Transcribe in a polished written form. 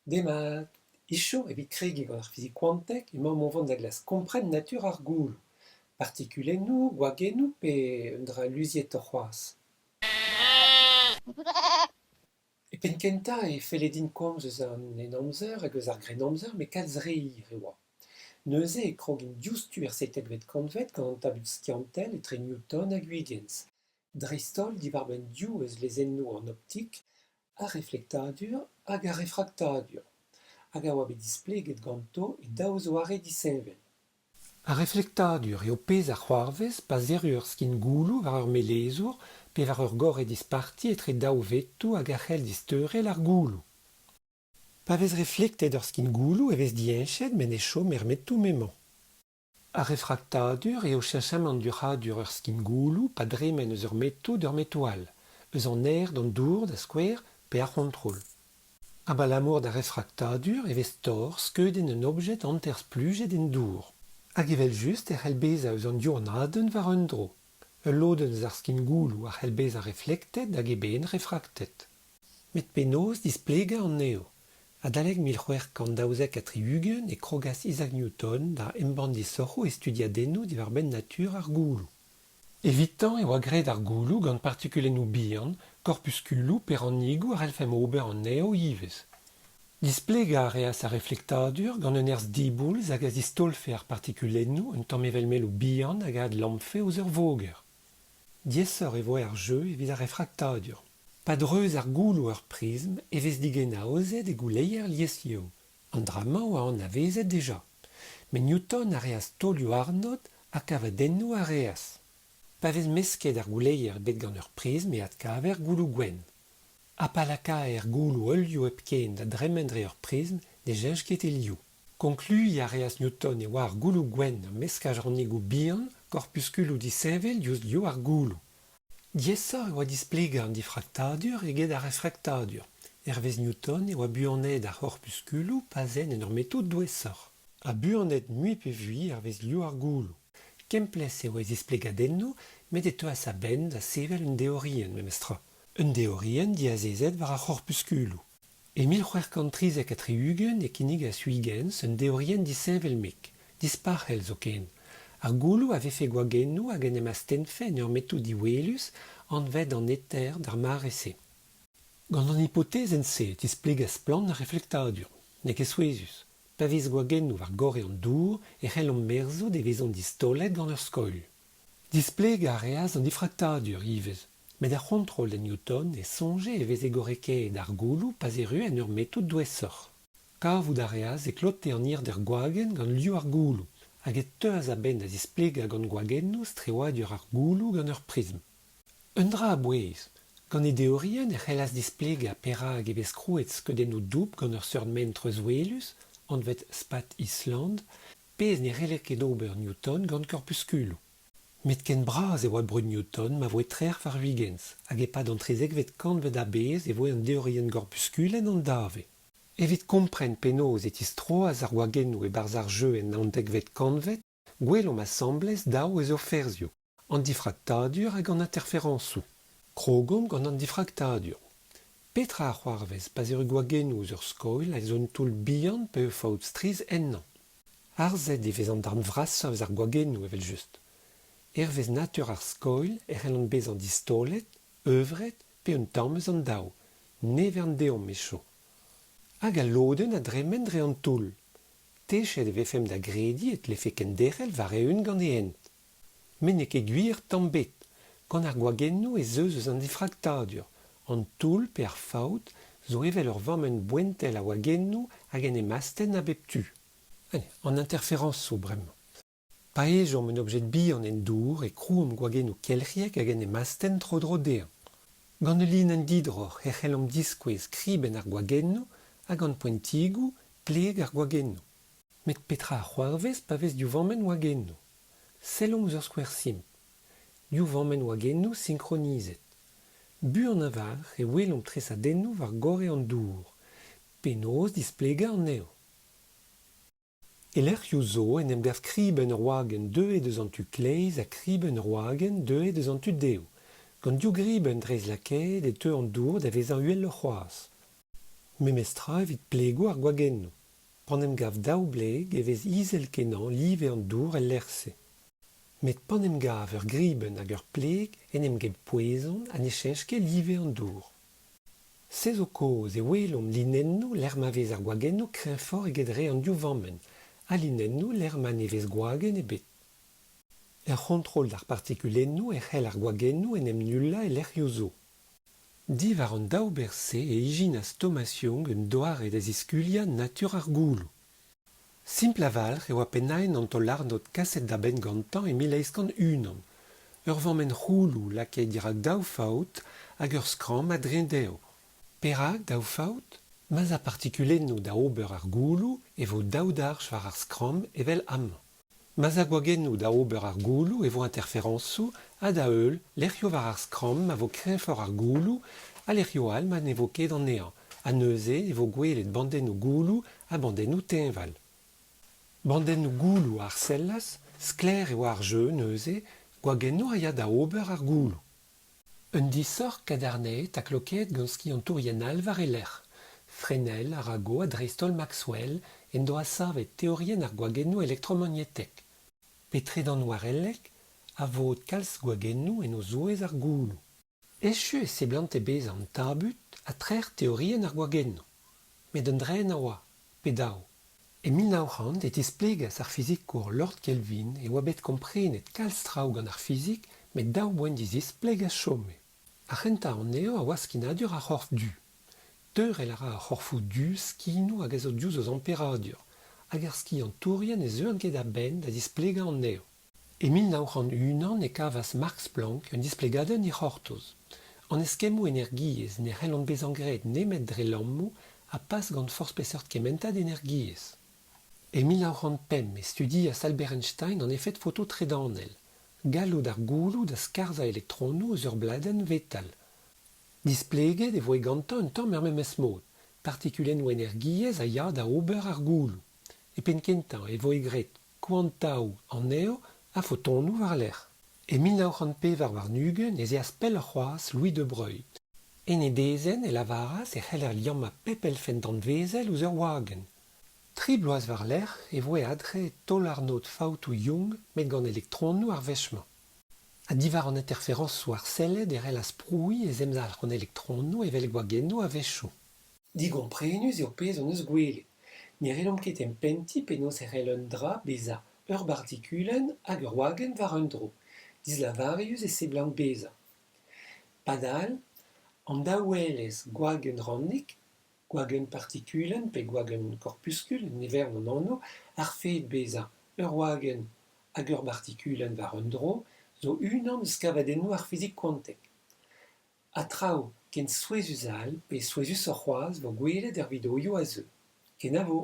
Demat. Hiziv, evit kregiñ gant ar fizik kwantek, emaomp o vont da glask kompren natur ar gouloù. Partikulennoù, gwagennoù pe un dra luzietoc'h c'hoazh. E penn-kentañ e felle din komz eus an Henamzer hag eus ar Grennamzer met kalz re hir e oa. Neuze e krogin diouzhtu er seitekvet kantved gant an tabut skiantel etre Newton hag Huygens, dreist-holl diwar-benn div eus lezennoù an optik, ar reflektadur hag ar refraktadur, hag a oa bet displeget ganto e daou zoare disheñvel. Ar reflektadur eo pezh a c'hoarvez pa zerru ur skin gouloù war ur melezour pe war ur gorre disparti etre daou vetoù hag a c'hell disteurel ar gouloù. Pa vez reflektet ur skin gouloù e vez diheñchet met ne chom er metoù m'emañ. Ar refraktadur eo cheñchamant durc'hadur ur skin gouloù pa dremen eus ur metoù d'ur metoù all, eus an aer d'an dour da skouer, pe ar c'hontrol. Abalamour d'ar refraktadur e vez torr skeudenn un objed hanter splujet en dour. Hag evel-just e c'hell bezañ eus an div anadenn war un dro. Ul lodenn eus ar skin-gouloù a c'hell bezañ reflektet hag eben refraktet. Met penaos displegañ anezho? Adalek 1672 e krogas Isaac Newton da embann disoc'hoù e studiadennoù diwar-benn natur ar gouloù. Evitañ e oa graet ar gouloù gant partikulennoù bihan, korpuskuloù pe rannigoù a c'hallfemp ober anezho ivez. Displegañ a reas ar reflektadur gant un nerzh diboulz hag a zistaolfe ar partikulennoù un tamm evel melloù bihan hag a adlammfe ouzh ur voger. Diaesoc'h e voe ar jeu evit ar refraktadur. Pa dreuz ar gouloù ur prizm e vez digenaozet e gouleier liesliv. An dra-mañ a oa anavezet dija. Met Newton a reas taolioù-arnod ha kavadennoù a reas. Pa vez mesket ar gouleier bet gant ur prizm e adkaver gouloù gwenn. Ha pa lakaer gouloù ul liv hepken da dremen dre ur prizm ne cheñch ket e liv. Konkluiñ a reas Newton e oa ar gouloù gwenn ur meskaj rannigoù bihan, korpuskuloù disheñvel diouzh liv ar gouloù. Diaesoc'h e oa displegañ an difraktadur eget ar refraktadur. Hervez Newton e oa buanaet ar c'horpuskuloù pa'z aent en ur metoù douesoc'h. Ha buanaet mui pe vui hervez liv ar gouloù. Kemplezh e oa e zisplegadennoù met e teuas a-benn da sevel un deorienn memestra. Un deorienn diazezet war ar c'horpuskuloù. E 1673 e kinnigas Huygens un deorienn disheñvel-mik, dispac'hel zoken. Ar gouloù a vefe gwagennoù hag en em astennfe en ur metoù diwelus anvet an eter d'ar mare-se. Gant an hipotezenn-se e tisplegas splann ar reflektadur. N'eo ket souezhus. Pa vez gwagennoù war gorre an dour e c'hellomp merzout e vezont distaolet gant ur skoilh. Displegañ a reas an difraktadur ivez, met er c'hontrol da Newton e soñje e veze gorrekaet ar gouloù pa'z errue en ur metoù douesoc'h. Kavout a reas e klote an hirder gwagenn gant liv ar gouloù, hag e teuas a-benn da zisplegañ gant gwagennoù strewadur ar gouloù gant ur prizm. Un dra a-bouez, gant e deorienn e c'hellas displegañ perak e vez krouet skeudennoù doubl gant ur seurt ment treuzwelus, anvet spat Island, pezh ne c'helle ket ober Newton gant korpuskuloù. Met ken bras e oa brud Newton ma voe trec'h war Huygens, hag e-pad an trizekvet kantved a-bezh e voe an deorienn gorpuskulenn an dave. Evit kompren penaos e tistroas ar gwagennoù e-barzh ar jeu en naontekvet kantved, gwelomp asambles daou eus o ferzhioù, an difraktadur hag an interferañsoù. Krogomp gant an difraktadur. Petra a c'hoarvez pa'z erru gwagennoù ouzh ur skoilh a zo un toull bihan pe ur faout strizh ennañ? Harzet e vez an darn vrasañ eus ar gwagennoù evel-just. Hervez natur ar skoilh e c'hellont bezañ distaolet, euvret pe un tamm eus an daou. Ne vern deomp e cho. Hag al lodenn a dremen dre an toull. Techet e vefemp da grediñ e tlefe kenderc'hel war-eeun gant e hent. Met n'eo ket gwir tamm ebet. Gant ar gwagennoù ez eus eus an difraktadur. An toull pe ar faout zo evel ur vammenn boentel a wagennoù hag en em astenn a bep tu. An interferañsoù bremañ. Pa ejomp un objed bihan en dour e krouomp gwagennoù kelc'hiek hag en em astenn tro-dro dezhañ. Gant ul linenn didroc'h e c'hellomp diskouez kribenn ar gwagennoù ha gant poentigoù pleg ar gwagennoù. Met petra a c'hoarvez pa vez div vammenn wagennoù? Sellomp ouzh ur skouer simpl. Div vammenn wagennoù sinkronizet. Buan a-walc'h e welomp tresadennoù war gorre an dour. Penaos displegañ anezho? E lec'hioù zo en em gav kribenn ur wagenn deuet eus an tu kleiz ha kribenn ur wagenn deuet eus an tu dehoù. Gant div gribenn dreistlakaet e teu an dour da vezañ uheloc'h c'hoazh. Memes tra evit plegoù ar gwagennoù. Pa'n em gav daou bleg e vez izel-kenañ live an dour el lec'h-se. Met pa'n em gav ur gribenn hag ur pleg en em gempouezont ha ne cheñch ket live an dour. Se zo kaoz e welomp linennoù lec'h ma vez ar gwagennoù kreñvoc'h eget re an div vammenn ha linennoù lec'h ma ne vez gwagenn ebet. Er c'hontrol d'ar partikulennoù e c'hell ar gwagennoù en em nullañ e lec'hioù zo. Diwar an daou berzh-se e ijinas Thomas Young un doare da ziskuliañ natur ar gouloù. Simpl a-walc'h e oa pennaenn an taol-arnod kaset da benn gantañ e 1801. Ur vammenn c'houloù lakaet dirak daou faout hag ur skramm a-dreñv dezho. Perak daou faout? Ma'z a partikulennoù da ober ar gouloù e vo daou darch war ar skramm evel amañ. Ma'z a gwagennoù da ober ar gouloù e vo interferañsoù ha da heul lec'hioù war ar skramm ma vo kreñvoc'h ar gouloù ha lec'hioù all ma ne vo ket anezhañ ha neuze e vo gwelet bandennoù gouloù ha bandennoù teñval. Bandennoù gouloù a arsellas, sklaer e oa ar jeu neuze, gwagennoù a ya da ober ar gouloù. Un disoc'h kadarnaet ha klokaet gant skiantourien all war e lerc'h, Fresnel, Arago ha dreist-holl Maxwell en doa savet teorienn ar gwagennoù elektromagnetek, pe tredanwarellek, a vod kalz gwagennoù en o zouez ar gouloù. Echu e seblante bezañ an tabut ha trec'h teorienn ar gwagennoù. Met un dren a oa, pe daou. E 1900 e tisplegas ar fizikour Lord Kelvin e oa bet komprenet kalz traoù gant ar fizik met daou boent dizispleg a chome. Ar c'hentañ anezho a oa skinadur ar c'horf du. Teurel a ra ar c'horfoù du skinoù hag a zo diouzh o zemperadur, hag ar skiantourien ne zeuont ket a-benn da zisplegañ anezho. E 1901 e kavas Max Planck un displegadenn dic'hortoz. An eskemmoù energiezh ne c'hellont bezañ graet nemet dre lammoù ha pas gant forzh peseurt kementad energiezh. E 1905 e studias Albert Einstein an efed fototredanel, galloud ar gouloù da skarzhañ elektronoù eus ur bladenn vetal. Displeget e voe gantañ un tamm er memes mod, partikulennoù energiezh a ya da ober ar gouloù. E penn-kentañ e voe graet Kwantaoù anezho ha fotonoù war-lerc'h. E 1924 ez eas pelloc'h c'hoazh Louis de Broglie. En e dezenn e lavaras e c'heller liammañ pep elfenn danvezel ouzh ur wagenn. Tri bloaz war-lerc'h e voe adc'hraet taol-arnod faoutoù Young met gant elektronoù ar wech-mañ. Ha diwar an interferañsoù arsellet e c'hellas prouiñ ez emzalc'h an elektronoù evel gwagennoù a-wechoù. Digomprenus eo pezh hon eus gwelet. Ne c'hellomp ket empentiñ penaos e c'hell un dra bezañ ur bartikulenn hag ur wagenn war un dro. Dislavarius e seblant bezañ. Padal, an daouelezh gwagenn-rannig, gwagenn-partikulenn pe gwagenn-korpuskul, ne vern an anv, ar fed bezañ ur wagenn hag ur bartikulenn war un dro zo unan eus kavadennoù ar fizik kwantek. Ha traoù ken souezhus all pe souezhusoc'h c'hoazh 'vo gwelet er videoioù a zeu. Kenavo !